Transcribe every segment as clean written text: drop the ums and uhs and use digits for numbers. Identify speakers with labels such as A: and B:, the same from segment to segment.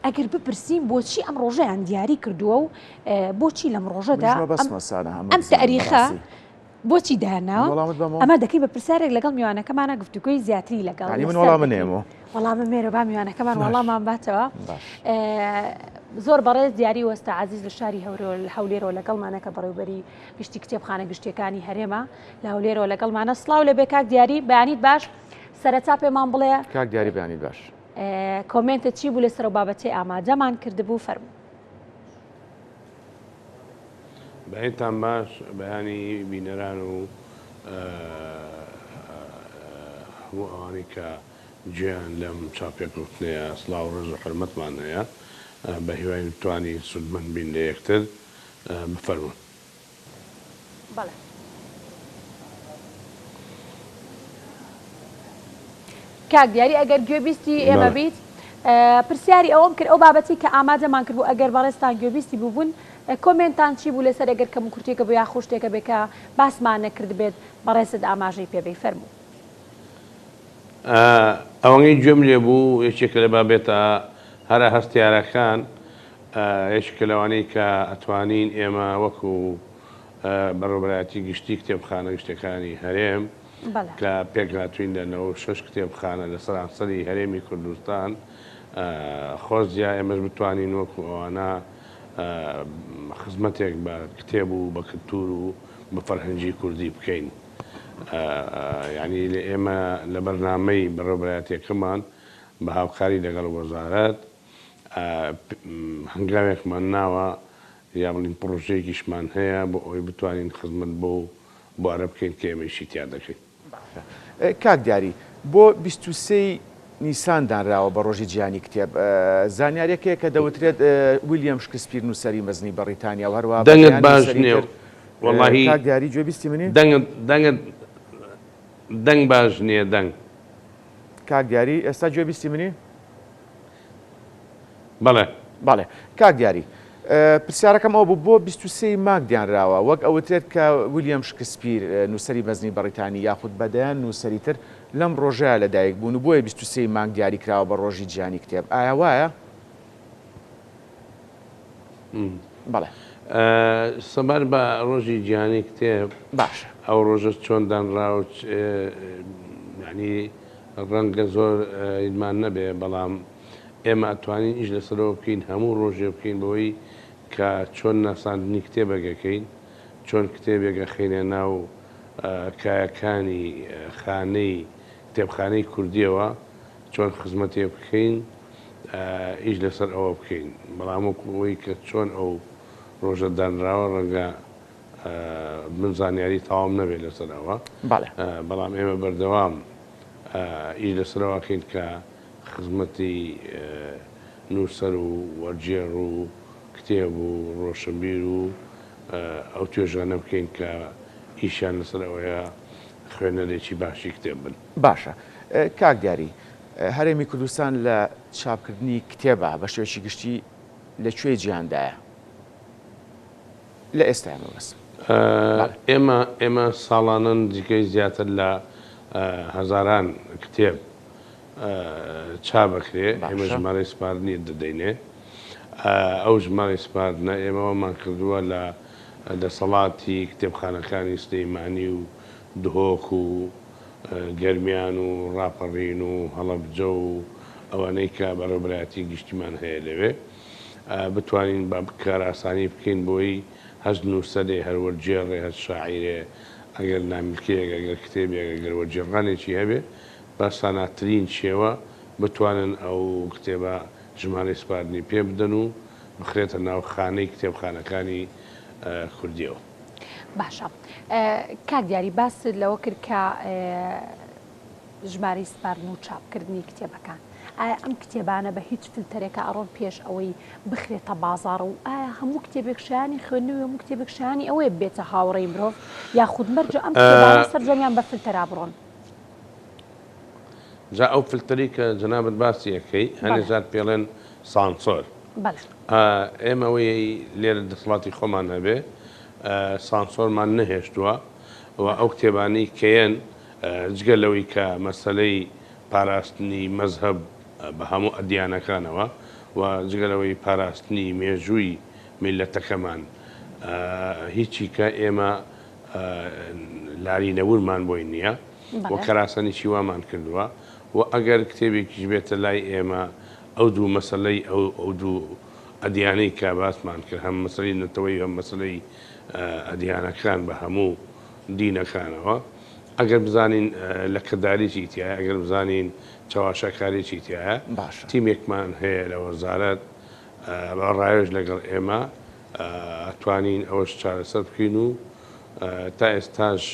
A: ئەگەر بپرسین بۆچی ئەم ڕۆژەیان دیاری کردووە و بۆچی لەم ڕۆژەدا ئەم تاریخە بۆچی داناوە؟ ئەمە دەکەین بە پرسیارێک لەگەڵ میوانەکەمانە گفتوگۆی زیاتری لەگەڵ
B: من وەڵامە نێمەوە
A: وەڵامە مێرە با میوانەکەمان وەڵامان باتەوە زۆر بەڕێز دیاری وەستا عزیز لە شاری هەولێرەوە لەگەڵمانە کە بەڕێوبەری گشتی کتێبخانە گشتیەکانی هەرێمە لە هەولێرەوە لەگەڵمانە سڵاو لە بێ کاک دیاری بەیانیت باش سەرەتا پێمان بڵێ
B: کاک دیاری بەیانیت باش
A: comment ت چی بوو لەسەر ئەو بابەتەی ئامادەمان کردبوو فەرموو.
C: بەینتان باش بەیانی بینەران و هەموو ئەوانەی کە گوێیان لەم چاوپێکەوتنەیە سڵاو ڕێز و حورمەتمان هەیە بە هیوای بتوانین سوودمەند بین لە یەکتر بفەرموون.
A: بەڵێ. کاک دیاری ئەگەر گوێبیستی ئێمە بیت پرسیاری ئەوەم کرد ئەو بابەتی کە ئامادەمان کرد بوو ئەگەر بەڕێزتان گوێبیستی بووبوون comment تان چی بوو لەسەر ئەگەر کەم و کورتێکە بوو یاخود شتێکە بێ کە باسمان نەکردبێت بەڕێزت ئاماژەی پێ بەی فەرموو.
C: ئەوەنگەی گوێم لێ بوو یەکێکە لە بابەتە هەرە هەستیارەکان یەکێکە لەوانەی کە ئەتوانین ئێمە وەکو بەڕێوەبەرایەتی گشتی کتێبخانە گشتیەکانی هەرێم کە پێکهاتووین لە 96 کتێبخانە لە سەرانسەری هەرێمی کوردستان خۆزیا ئێمەش بتوانین وەکو ئەوانە خزمەتێک بە کتێب و بە کلتور و بە فەرهەنگی کوردی بکەین. یانی لە ئێمە لە بەرنامەی بەڕێوەبەرایەتیەکەمان بە هاوکاری لەگەڵ وەزارەت هەنگاوێکمان ناوە یا بڵین پڕۆژەیەکیشمان هەیە بۆ ئەوەی بتوانین خزمەت بەو بوارە بکەین کە ئێمە ئیشی تیا دەکەین.
B: باشە کاک دیاری بۆ 23 ی نیسان دانراوە بە ڕۆژی جیهانی کتێب زانیاریەک هەیە کە دەوترێت ویلیەم شکسپیر نووسەری مەزنی بەڕیتانیا و هەروەها بە
C: دەنگت
B: دەیان
C: باش
B: نووسەری
C: نییە
B: تر
C: وەڵاهی
B: کاک دیاری گوێبیستی منی؟
C: دەنگت دەنگت دەنگ باش نییە دەنگ.
B: کاک دیاری ئێستا گوێبیستی منی؟
C: بەڵێ.
B: بەڵێ کاک دیاری پرسیارەکەم ئەوە بوو بۆ 23 ی مانگ دیانراوە وەک ئەوترێت کە ویلیەم شکسپیر نووسەری مەزنی بەڕیتانی یاخود بە دەیان نووسەری تر لەم ڕۆژەیا لەدایک بوون و بۆیە 23 ی مانگ دیاری کراوە بە ڕۆژی جیهانی کتێب ئایا وایە؟ بەڵێ.
C: سەبارەت بە ڕۆژی جیهانی کتێب
B: باشە.
C: ئەو ڕۆژە چۆن دانراوە یانی ڕەنگە زۆر یدمان نەبێ بەڵام ئێمە ئەتوانین ئیش لەسەرەوە بکەین هەموو ڕۆژێ بکەین بەوەی کە چۆن ناساندنی کتێبێک ئەکەین چۆن کتێبێک ئەخەینە ناو کایەکانی خانەی کتێبخانەی کوردیەوە چۆن خزمەتێ بکەین ئیش لەسەر ئەوە بکەین بەڵام وەکو ئەوەی کە چۆن ئەو ڕۆژە دانراوە ڕەنگە من زانیاری تەواوم نەبێت لەسەر ئەوە بەڵام ئێمە بەردەوام ئیش لەسەر ئەوە ئەکەین کە خزمەتی نووسەر و وەرگێڕ و کتێب و ڕۆشنبیر و ئەو توێژانە بکەین کە ئیشیان لەسەر ئەوەیە خوێنەرێکی باشی کتێب بن.
B: باشە کاک دیاری، هەرێمی کوردستان لە چاپکردنی کتێبا بە شێوەیەکی گشتی لە کوێی جیهاندایە؟ لە ئێستایا مەبەستم. بەڵێ.
C: ئێمە ئێمە ساڵانە نزیکەی زیاتر لە هەزاران کتێب چاپ ئەکرێ، ئێمە
B: باشە.
C: ژمارەی سپاردنی دەدەینێ. ئەو ژمارەی سپاردنە ئێمە وامان کردووە لە دەسەڵاتی کتێبخانەکانی سلێمانی و دهۆک و گەرمیان و ڕاپەڕین و هەڵەبجە و ئەوانەی کە بەڕێوەبەرایەتی گشتیمان هەیە لەوێ بتوانین بە کارئاسانی بکەین بۆی هەر نووسەرێ، هەر وەرگێڕێ، هەر شاعیرێ ئەگەر نامیلکەیەک، ئەگەر کتێبێک، ئەگەر وەرگێڕانێکی هەبێ بە ساناترین شێوە بتوانن ئەو کتێبە ژمارەی سپاردنی پێ بدەن و بخرێتە ناو خانەی کتێبخانەکانی کوردییەوە.
A: باشە کاک دیاری باست لەوە کرد کە ژمارەی سپاردن و چاپکردنی کتێبەکان ئایا ئەم کتێبانە بە هیچ فلتەرێکە ئەڕۆن پێش ئەوەی بخرێتە بازاڕ و ئایا هەموو کتێبێک شایانی خوێندنەوەی هەموو کتێبێک شایانی ئەوەیە بێتە هاوڕێی مرۆڤ یاخود مەرجە ئەم کتێبانە سەرجەمیان بە فلتەرا بڕۆن؟
C: جا ئەو فلتەری کە جەنابت باسی ئەکەی هەنێ جار پێڵێن سانسۆر. ئێمە ئەوەی لێرە دەسەڵاتی خۆمان هەبێ سانسۆرمان نەهێشتووە و ئەو کتێبانەی کە یەن جگە لەوەی کە مەسەلەی پاراستنی مەزهەب بە هەموو ئەدیانەکانەوە و جگە لەوەی پاراستنی مێژووی میللەتەکەمان هیچی کە ئێمە لاری نەبوونمان بۆی نییە و کەراسەنیی وامان کردووە و ئەگەر کتێبێکیش بێتە لای ئێمە ئەو دوو مەسەلەی ئەو ئەو دوو ئەدیانەی کە باسمان کرد هەم مەسەلەی نەتەوەیی و هەم مەسەلەی ئەدیانەکان بە هەموو دینەکانەوە ئەگەر بزانین لەکەداریی تیایە ئەگەر بزانین چەواشەکاریی تیایە
B: باشە.
C: تیمێکمان هەیە لە وەزارەت بە ڕاوێژ لەگەڵ ئێمە ئەتوانین ئەوەش چارەسەر بکەین و تا ئێستاش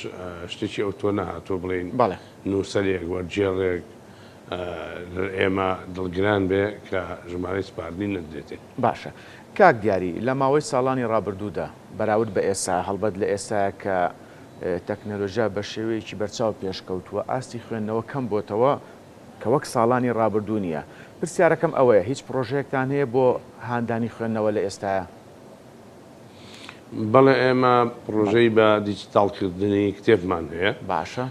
C: شتێکی ئەوتۆ نەهاتووە بڵێین
B: بەڵێ.
C: نووسەرێک، وەرگێڕێک لە ئێمە دڵگران بێ کە ژمارەی سپاردنی نەدرێتێ.
B: باشە کاک دیاری لە ماوەی ساڵانی ڕابردوودا بەراورد بە ئێستا، هەڵبەت لە ئێستایا کە تەکنەلۆژیا بە شێوەیەکی بەرچاو پێشکەوتووە، ئاستی خوێندنەوە کەم بۆتەوە کە وەک ساڵانی ڕابردوو نییە. پرسیارەکەم ئەوەیە هیچ پڕۆژەیەکتان هەیە بۆ هاندانی خوێندنەوە لە ئێستایا؟
C: بەڵێ ئێمە پڕۆژەی بە دیجیتاڵکردنی کتێبمان هەیە.
B: باشە.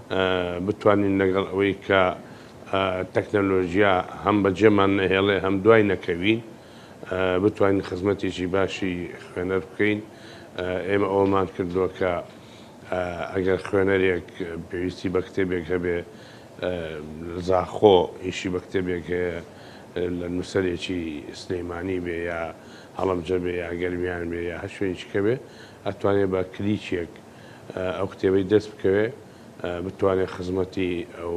C: بتوانین لەگەڵ ئەوەی کە تەکنەلۆژیا هەم بەجێمان نەهێڵێ هەم دوای نەکەوین بتوانین خزمەتێکی باشی خوێنەر بکەین. ئێمە ئەوەمان کردووە کە ئەگەر خوێنەرێک پێویستی بە کتێبێک هەبێ لە زاخۆ ئیشی بە کتێبێک هەیە لە نووسەرێکی سلەیمانی بێ یا هەڵەبجە بێ یا گەرمیان بێ یا هەر شوێنێکی کە بێ ئەتوانێ بە کلیکێک ئەو کتێبەی دەست بکەوێ بتوانێ خزمەتی ئەو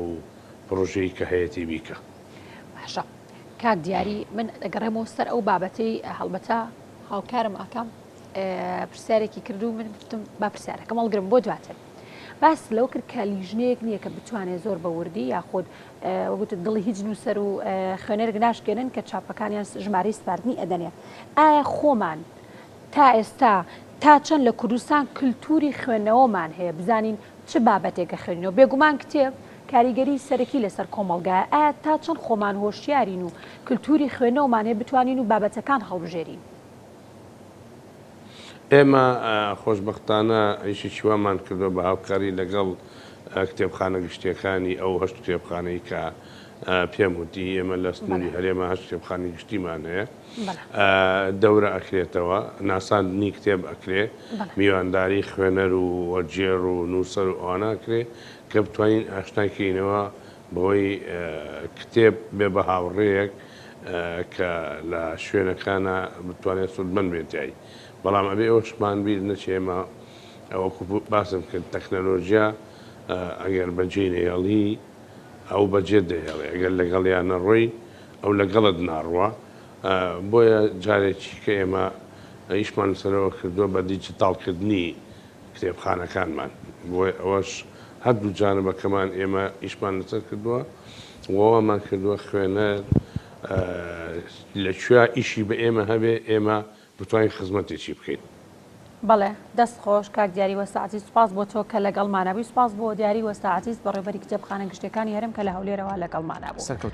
C: پڕۆژەی کە هەیەتی بیکا.
A: باشە کاک دیاری من دەگەڕێمەوە سەر ئەو بابەتەی هەڵبەتە هاوکارم ئاکام پرسیارێکی کرد و من گوتم با پرسیارەکەم هەڵگرم بۆ دواتر. باس لەوە کرد کە لیژنەیەک نییە کە بتوانێت زۆر بە وردی یاخود وەگوتت دڵی هیچ نووسەر و خوێنەرێک ناشکێنن کە چاپەکانیان ژمارەی سپاردنی ئەدەنێ. ئایا خۆمان تا ئێستا تا چەند لە کوردستان کلتوری خوێندنەوەمان هەیە بزانین چ بابەتێک ئەخوێنینەوە؟ بێگومان کتێب کاریگەری سەرەکی لەسەر کۆمەڵگایە، ئایا تا چەند خۆمان هۆشیارین و کلتوری خوێندنەوەمان هەیە بتوانین و بابەتەکان هەڵبژێرین؟
C: ئێمە خۆشبەختانە ئیشێکی وامان کردووە بە هاوکاری لەگەڵ کتێبخانە گشتییەکانی ئەو هەشت کتێبخانەی کە پێم وتی ئێمە لە سنووری هەرێمە هەشت کتێبخانەی گشتیمان هەیە دەورە ئەکرێتەوە ناساندنی کتێب ئەکرێ میوانداری خوێنەر و وەرگێڕ و نووسەر و ئەوانە ئەکرێ کە بتوانین ئاشنای کەینەوە بەوەی کتێب بێ بە هاوڕێیەک کە لە شوێنەکانا بتوانێت سوودمەند بێت تیای بەڵام ئەبێ ئەوەشمان بیر نەچێ ئێمە وەکو باسم کرد تەکنەلۆژیا ئەگەر بەجێی نەهێڵی ئەو بەجێت دەهێڵێ ئەگەر لەگەڵیا نەڕۆی ئەو لەگەڵت ناڕوا بۆیە جارێکی کە ئێمە ئیشمان لەسەرەوە کردووە بە دیجیتاڵکردنی کتێبخانەکانمان بۆیە ئەوەش هەردوو جانبەکەمان ئێمە ئیشمان لەسەر کردووە و وامان کردووە خوێنەر لە کوێ ئیشی بە ئێمە هەبێ ئێمە بتوانین خزمەتێکی بکەین.
A: بەڵێ دەست خۆش کاک دیاری وەستا عەزیز سوپاس بۆ تۆ کە لەگەڵمانا بووی سوپاس بۆ دیاری وەستا عەزیز بەڕێوبەری کتێبخانە گشتیەکانی هەرێم کە لە هەولێرەوە لەگەڵمانا بوو.
B: سەرکەوتوو.